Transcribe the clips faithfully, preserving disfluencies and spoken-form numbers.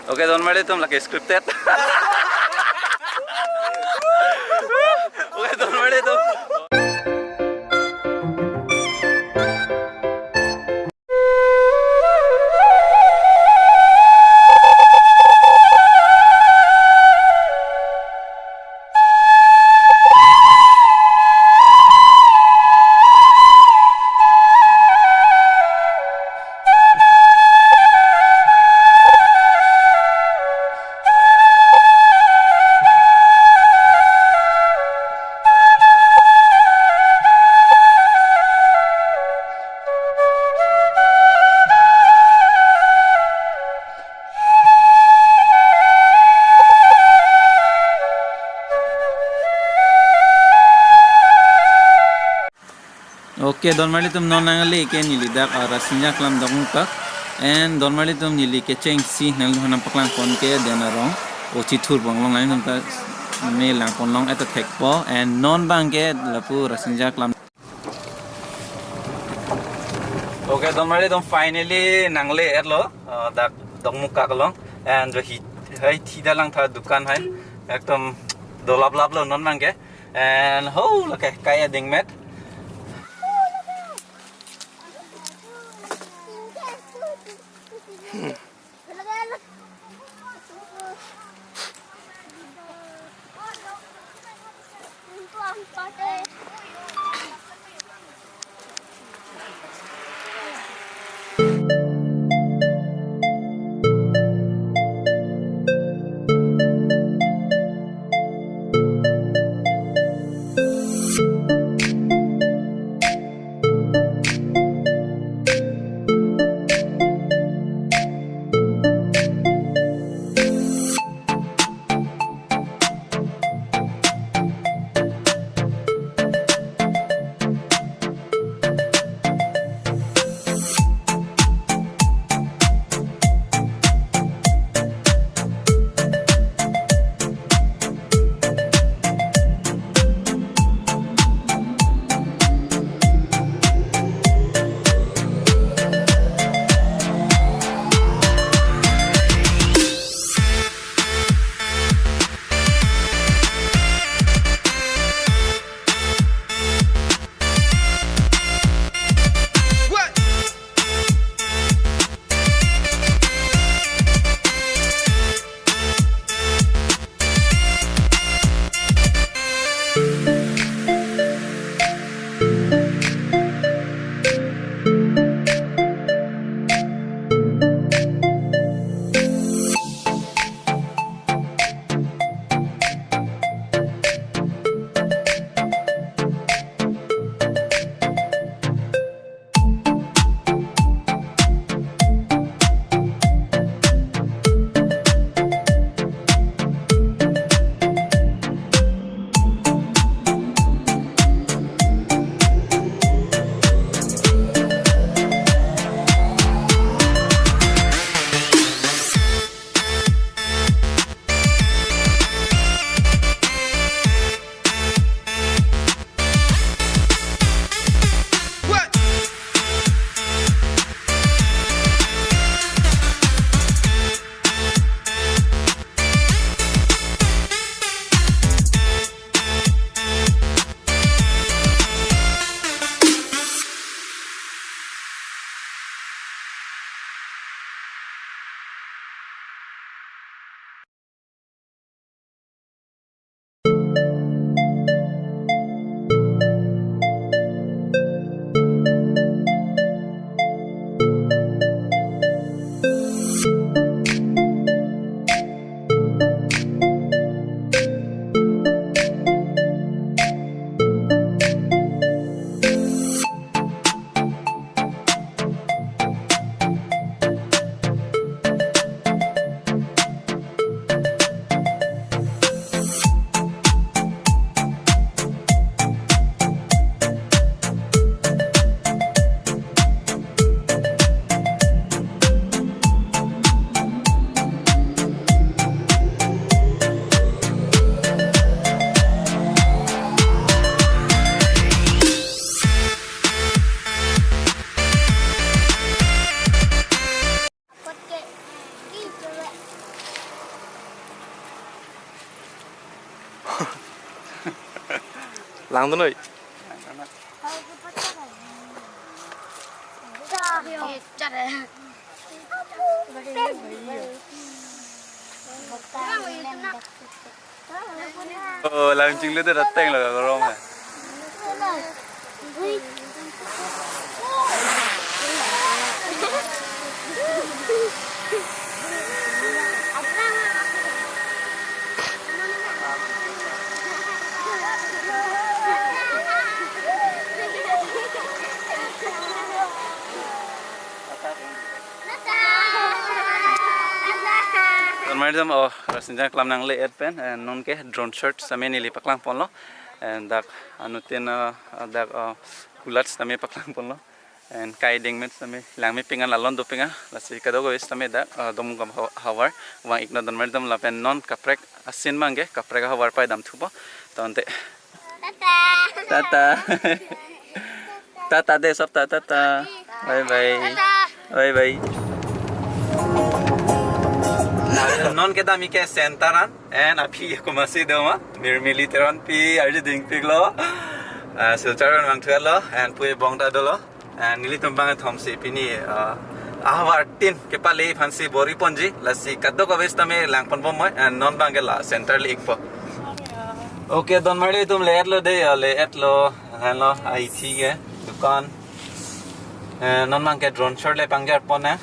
Okay, don marli atum, lake scripted. Okay, don marli atum. Okay, don marli atum, non nangle ke neli dak, ah, Rasinja Klam Dokmoka. And don marli atum, neli kechengsi nangliphan nangpaklangpon ke Den Arong, o Chithur Bonglong, nanglitum ta me langponlong et ta thekpo. And non abang ke lapu Rasinja Klam. Okay, don marli atum, finally nangle-etlo, ah, dak Dokmoka along. And jo hi, hai thida langtha dukan hai. Ekdom dolaplaplo non abang ke. And ho, lake kai ading met. Langdun noi. Oh, lang chinglu de dateng lo, korom hai. Don mari dam, oh, Rasinja klam nangle-et pen, eh, non ke drone shot sitame neli paklang ponlo, eh, dak anuttin, eh, dak, eh, kulat sitame paklang ponlo, eh, kai dingmet sitame langme pingan lalon dopinga, lasi kadokave sitame dak, eh, Domgam ha-, havar vang-iknon don mari dam lapen non kaprek asin abangke kaprek havar pai damthupo, tonte. Tata. Tata. Tata de sab ta, tata. Bye bye. Tata. Bye bye. Non kedam ke center an, and aphi komatsi doma, Mirmili Teronpi, arje dingpiklo. Ah, Silchar an vangthulo, and pui bong ta dolo. And nelitum abang thomsi pini, ah, ahavar tin kepale aphansi bor-i ponji, lasi kadokave sitame lang ponbom moi, and non abangke la center le-ikpo. Okay, don mari dam le-etlo de, ya, le-etlo, lahenlo, ai thi ke, dukan. Eh, non abangke drone shot le pangjar pon, eh.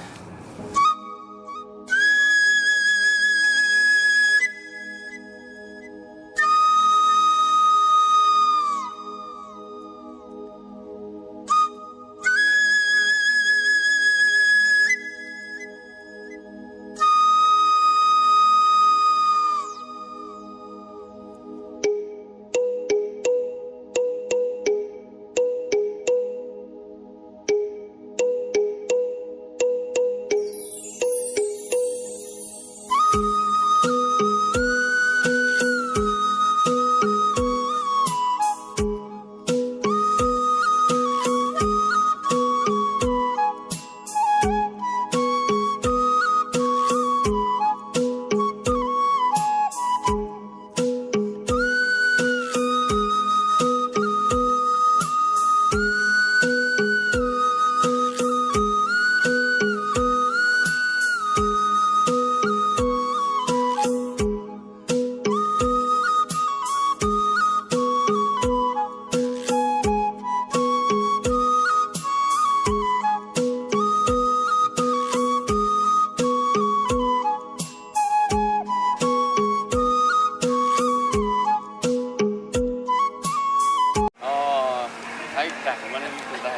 Oh, hai, dah, kemana itu dah?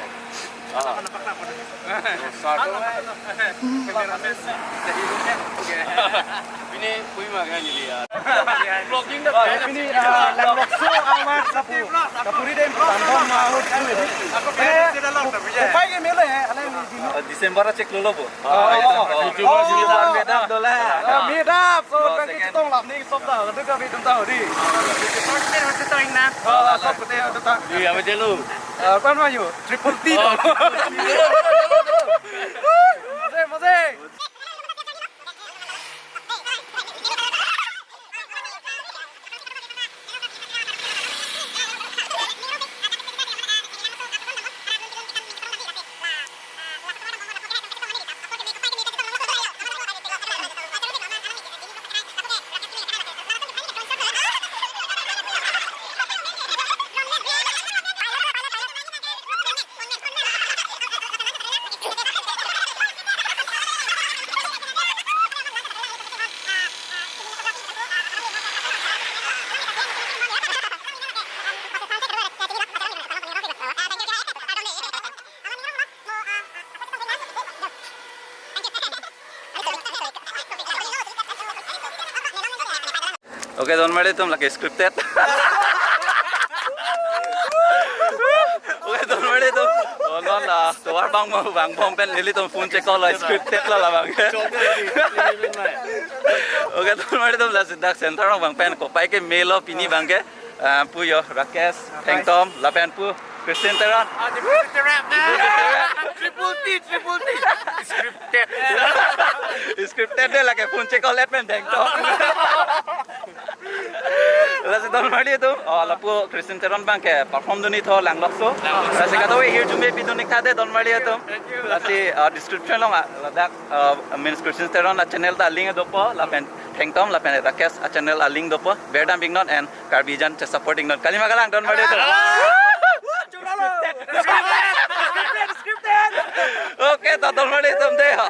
Ah. Dosa tuh, eh. Ini kui makan ini ya. Vlogging dah. Ini, ah, langlokso amar sapu. Kapuri dem tambang mahut. Eh, upai ke mele, eh, alang ini. Oh, December check lo lo, bo. Oh, oh, oh. Tujuh belas, tujuh belas, made up dola. Oh, made up. So, oh, kan second. Kita tong lap ni, stop dah. Ada kami tentang di. First time masih tayang na. Oh, stop kita tentang. Iya, apa je lu? Eh, apa namanya? Triple T. Oh, triple T. Masih, masih. Okay, don mari dam, lake scripted. Okay, don mari dam. Oh, non la. Tovar bang mo, bang bom pen nelitum phone check call la, scripted la labang. Okay, don mari dam, lasi dak center abang pen kopai ke melo pini abangke. Ah, pu yo, Rakesh Thengtom, lapen pu Christian Teron. Ah, Christian Teron. Triple T, triple T. Scripted. Scripted de, lake phone check call pen Thengtom. Lasi don marli atum, oh, lapu Christian Teron abang ke perform dun-ik tho Langlokso. Lasi kadokave hirjume pidun-ik tha dei don marli atum. Lasi, uh, description along, ah, ladak, uh, means Christian Teron a-channel ta link dopo, lapen Thengtom lapen Rakesh a-channel a-link dopo. Berdam iknon and Karbi jan che-support iknon. Kalima kalang don marli atum. Okay, to don marli atum dei ho.